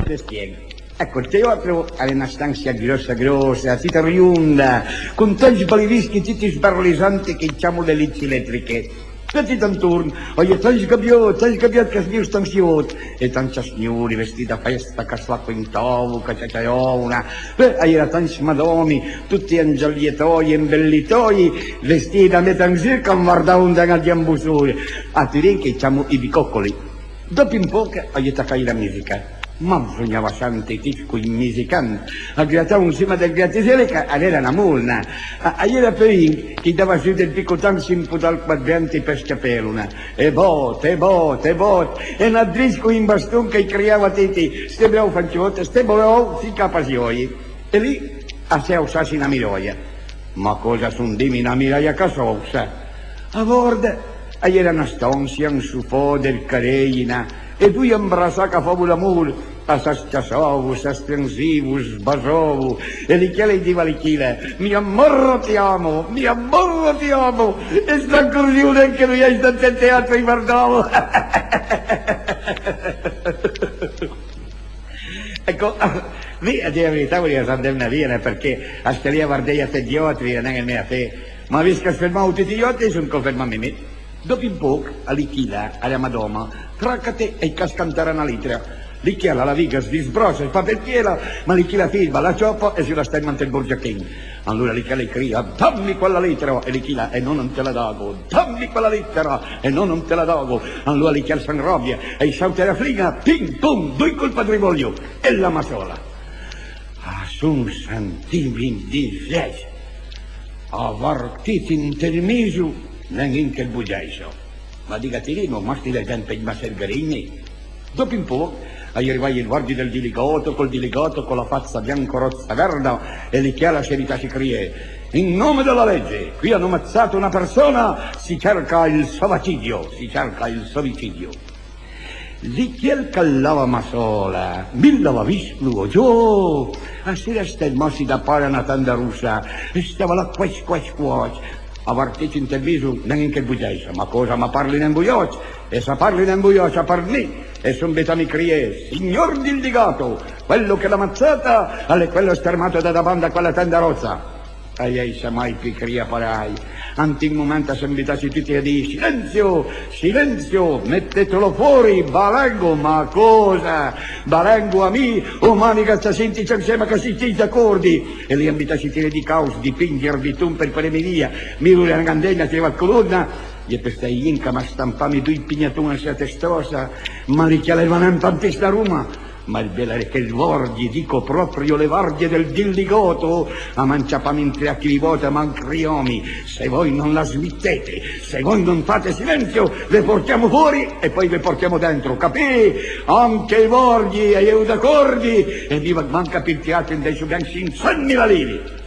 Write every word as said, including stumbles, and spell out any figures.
Te spiego. Ecco, ël teatro a l'é na stansia gròssa gròssa, tita rionda, con tanti balivischi, titi sbarlisanti, che i ciamo le liti elettriche. Tuti tantorn, a-i é tanti gabiòt, tanti gabiòt ch'a sniu stansiòt, e tanti sgnori vestì da festa ch'a sflaco in tavo, ch'a ciaciaiavona. Beh, a-i era tanti madòne, tuti angialietòi e imbelitòi, vestì da metà an zu, ch'am vardavo andan a diambosore. A Turin ch'i ciamo i bicoccoli. Dopo un poco a-i é tacà la musica. Ma bzognava sentì tit coj musicant a gratavo ansima del grattacielo, ch'a l'era na molna. A, a-i era peui un ch'i dava zu del picotant, sü un po d'alcol a vent e pes capelona. E bòt, e bòt, e bòt, e na drisca, un baston ch'a-j criava titi: «Sté brao, fanciòt, sté brao, fin ch'a pasiòi.» E lì a s'é aussà sü na miròia. Ma cosa son dì mi, na miròia ch'a s'aussa? A vòrd, a-i era na stansia, un sofà, del carèj, na, e doi ambrassà ch'a favo l'amor, a së s-ciassavo, së s-striansivo, së s-basavo, e Lichela a-j diva a Lichila: «Mi amor ti amo, mi amor ti amo», e a s'acorzivo nen che no-i sta ant ël teatro a-j vardavo. Ecco, mi, a dì la verità, a vorìa za andemne via, përchè a stà lì a vardé i atri, a l'é nen ël mè afé. Ma vist ch'a s'fermavo tuti i àutri, son co fermame mi. Dopo un poch, a Lichila, a la madòma, tracate, a-j casca an tera na litra. Lichela, a la viga, a së disbròssa, a-j fa për piela, ma Lichila a ferma, a la ciòpa e a së la stërma ant ël borgiachin. Alora Lichela a-j cria: «Dammi quella lettera!» E Lichila: «E no, non te la dago.» «Dammi quella lettera!» «E no, non te la dago.» Alora Lichela a s'anròbia, a-j sauta la flin-a, pim pum, doi colp a drivoglio, e la masòla. A son sentime in disgrazia, a vartì ant ël muso, nen un che ël bugèisso. Ma diga ti, no, ma sti la gent a-j ma sergarine. Dopo un poch, a-i é rivà ij vardi dël diligato, col diligato co la facia biancorozza verda, e Lichela a seguita a crié: «In nome della legge, qui hanno ammazzato una persona, si cerca il sovicidio, si cerca il sovicidio.» Lichela ch'a l'ava masòla, mi l'ava vist, oh Giò! A s'era stërmà sü da pala na tenda rossa, e a stava là quach, quach, quach. A vartì ant ël muso, nen un che ël bugèisso. «Ma cosa, ma parlin ën bojòcc?» «E s'a parlin ën bojòcc, a parl mi.» E son butame a crié: «Signor diligato, quello che l'ha ammazzata, a l'é quello stërmato da dabant a quella tenda rossa.» A-i é za mai pì crià parèj. Ant un moment a son butà sü tuti a dì: «Silenzio! Silenzio! Mettetelo fuori, balengo!» «Ma cosa? Balengo a mi? O maniga, sta sentì, ciansema ch'a së stèss d'acordi.» E lì a son butà sü tuti a dì: «Caus, dipingi, arbiton, për quele milia.» Mi lora a l'é andane, a l'é rivà ël colon, e pö a-i é jen ch'a m'ha stampame doi pignaton an sëla testòssa, ma Lichela a l'eva nen tant ësta roma. Ma ël bel a l'é che ij vardi, dico proprio le vardie del diligato, a m'han ciapame ant ij occhi doi vòlte, a m'han criame: «Se voi non la smettete, se voi non fate silenzio, ve portiamo fuori e poi ve portiamo dentro, capì?» Anche ij vardi a j'ero d'acordi, e mi manca pì ël teatro, andèisso gan sintsentmila lire.